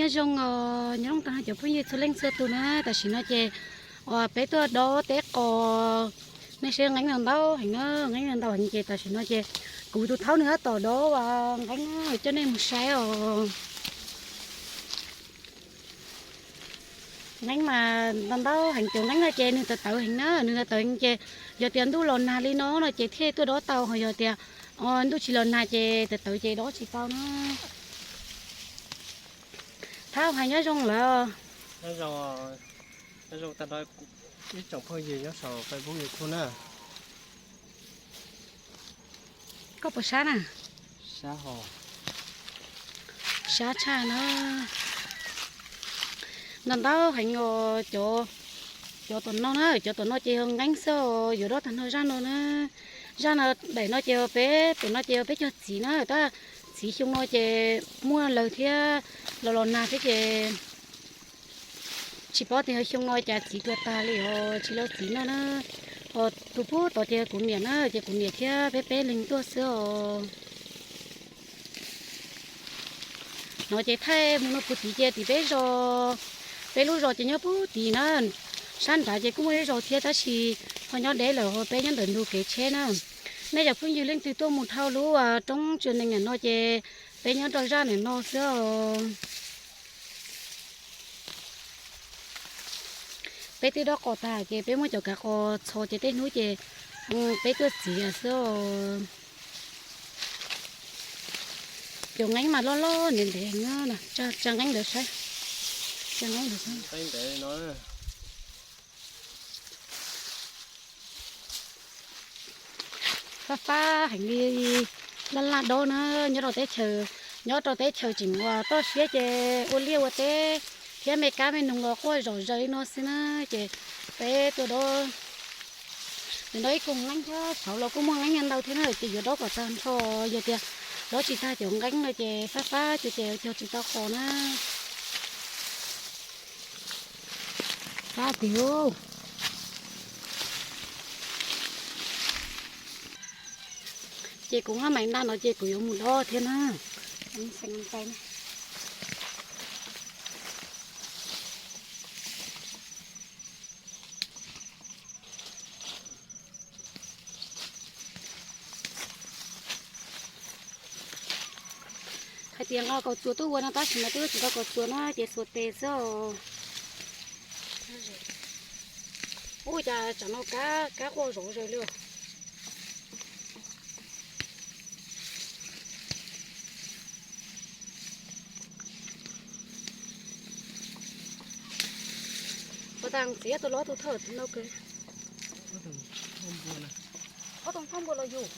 Nyob zoo os, nyob zoo tag cov phooj ywg txhua leej txhua tus na. Tam sim no ces uas peb tuaj dob teb qos, nej saib nqeeb no ntau heev na, nqeeb no ntau heev ces tam sim no ces kuv tus thaub nws tab tom dob uas nqeeb coj nej mus saib os. Nqeeb mas ntau ntau heev, cov nqeeb no ces nws tawv tawv heev na, nws tawv tawv heev ces yog tias ntuj los nag li no no ces thiaj tuaj dob tau, ho yog tias ntuj tsis los nag ces tawv tawv ces dob tsis tau na. Thab hais nyob zoo lawm. Nyob zoo, nyob zoo tag nrho ib tsoom phooj ywg nyob saum Facebook YouTube na. Koj puas sab na? Sab tshaj na. Ntau ntau heev os, cov, cov tom no na, cov tom no ces yog nqeeb xwb, yuav dob tag nrho zaj no na. Zaj no daim no ces yog peb, pem no ces yog peb cog txiv na, tab txiv xyoo no ces muaj lawg thiab, los los nag thiab ces tsis paub tias xyoo no cas txiv tuag tag li os, tsis los txiv no na. Ho tus pub tod ces kuv niam na, ces kuv niam thiab peb peb leeg tuaj xwb os. No ces thaij mus no puv tid ces tim peb zos, peb lub zos ces nyob puv tid na, sab nrad ces kuj muaj ib zos thiab tab sis ho nyob deb lawm, ho peb nyob ntawm ntug kev tsheb na. Nej cov phooj ywg leej twg tuaj mus dhau lub roob Tsuas Nees ntawm no ces peb nyob rau zaj ntawm no xwb os. Peb twb dob qos tag ces peb muab cov kav qos txhos ces tej hnub ces peb tuaj txiav xwb os. Cov nqeeb mas loj loj ntev ntev, tsa nqeeb ntawd saib, tsa nqeeb ntawd saib. Fab fab heev li, laj laj dob na, nyob rau teb chaws, nyob rau teb chaws tseem uas toj siab ces ua liaj ua teb thiab me kab me noog los quaj zom zaws li no xwb na, ces peb tuaj dob, ces dob ib koog nqeeb thiab, saud los kuj muaj nqeeb ntau thiab na, ces yuav dob kom tag nrho, yog tias dob tsis tag cov nqeeb no ces fab fab ces cog tsis tau qos na. Fab tiag. Ces kuv maj mam nta no ces kuv yuav mus dob thiab na. Hais tias nqa kaus txuas tuaj ua no tab sis mas twb tsis tau kaus txuas na ces xuas tes xwb os. Ua cas tsam no kab, kab quaj zom zaws li os. Puas tas txiav tus loj tus thawj tus no kawg. Ob tug thauj npua los yus.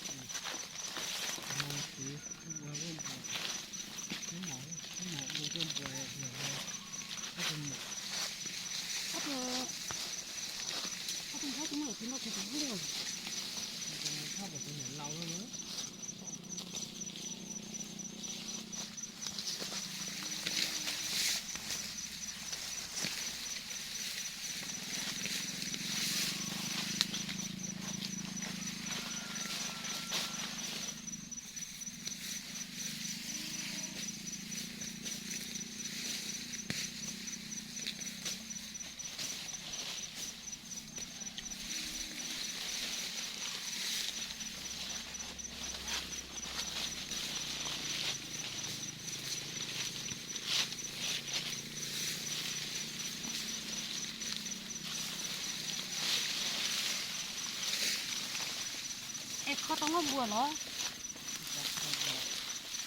Es kho tau noj npua los?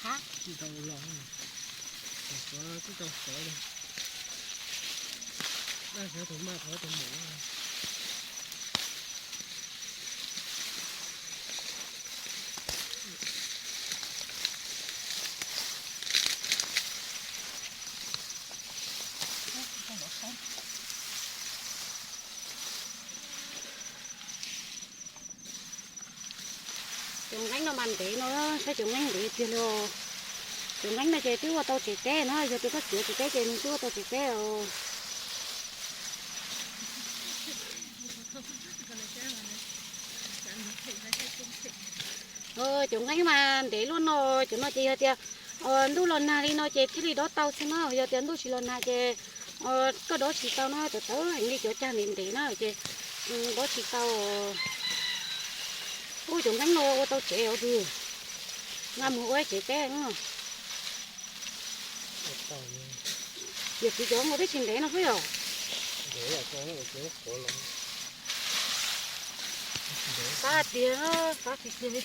Ha? Tsis tau los, tsis tau sawv, daj sawv tus maj qhov tus mus. Cov nqeeb no mas ntev no, saib cov nqeeb ntev tiag li os. Cov nqeeb no ces twb ua tau tsev teb na, yog tus koj txiav tsev teb ces nws twb ua tau tsev teb os. Cov nqeeb mas ntev luaj no, cov no ces yog tias Ntuj los nag li no ces thiaj li dob tau xwb na, yog tias ntuj tsis los nag ces koj dob tsis tau na, tawv tawv heev li cov cag ntev ntev na ces dob tsis tau. Ub, cov nqeeb no ua tau tsev os, nqa mus ua tsev teb. Yog txiv cov ua teb tsis ntev no xwb yom. Xav tiag, xav tiag tiag li.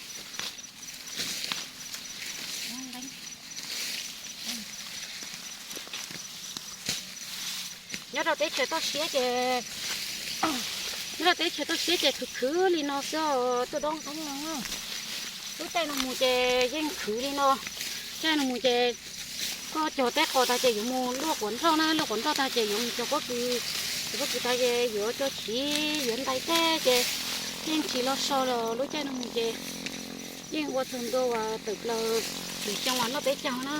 Nyob rau teb chaws toj siab ces, nyob rau teb chaws toj siab ces khwv khwv li no xwb, tuaj dob nqeeb no. Lub caij no mus ces yeej khwv li no. Caij no mus ces koj cog teb qos tag ces yuav mus luaj quav nroj na, luaj quav nroj tag ces yuav mus cog pob kws, cog pob kws tag ces yuav cog chiv yuav ntais teb ces yeej tsis los so los lub caij no mus ces yeej ua txog ntua uas tawm plaws lwm xyoo uas noj peb caug na.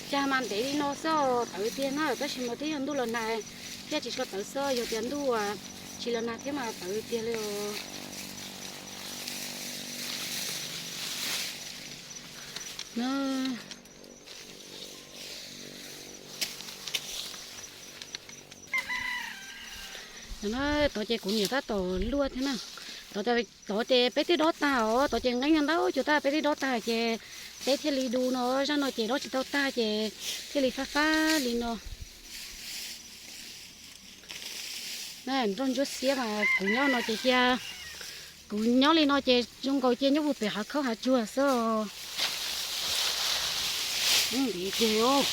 Cag mas ntev li no xwb tawv tiag na, tab sis mas twb yog ntuj los nag thiab tsis tshua tawv xwb, yog tias ntuj tsis los nag thiab mas tawv tiag li os. Tod ces kuv niam tab tom luaj thiab na. Tod ces peb twb dob tag os, tod ces nqeeb ntau cuag tag, peb twb dob tag ces peb thiaj li du no, zaj no ces dob tsis tau tag ces thiaj li fab fab li no. Nroj ntsuab xiab mas kuv nyob no ces cia, kuv nyob li no ces zoo nkaus cia nyob puag pem hav khaub hav tsuag xwb. Ntiv tiag.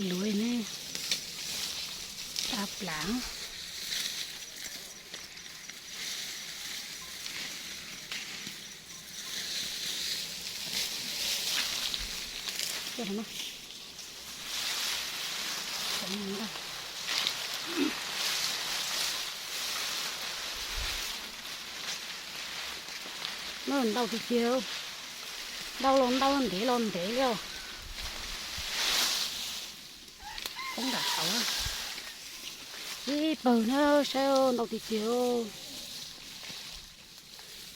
Luav ne, ta plam. Ntau tiag tiag, ntau los ntau, ntev los ntev li os. Poob nram hav ib pawg na, saib ntau tiag tiag.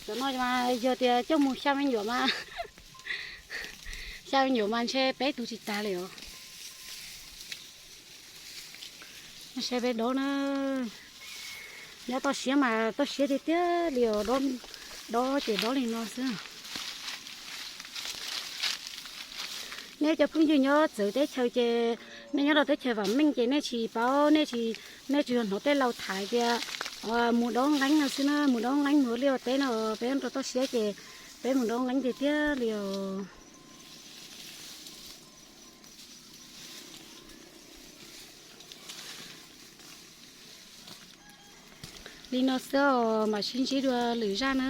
Cov no mas yog tias coj mus xya me nyuam mas, xya me nyuam mas ntshe peb tug tsis tag li os. Saib peb dob na, nyob toj siab mas toj siab tiag tiag li os, dob ces dob li no xwb. Nej cov phooj ywg nyob txawv teb chaws ces nej nyob rau teb chaws vam meej ces nej tsis paub, nej tsis, nej tsuas yog hnov tej laus tham tias mus dob nqeeb no xwb na, mus dob nqeeb mus ua liaj ua teb no, peb nyob rau toj siab ces peb mus dob nqeeb tiag tiag li os. Li no xwb os, mam sib ntsib dua lwm zaj na.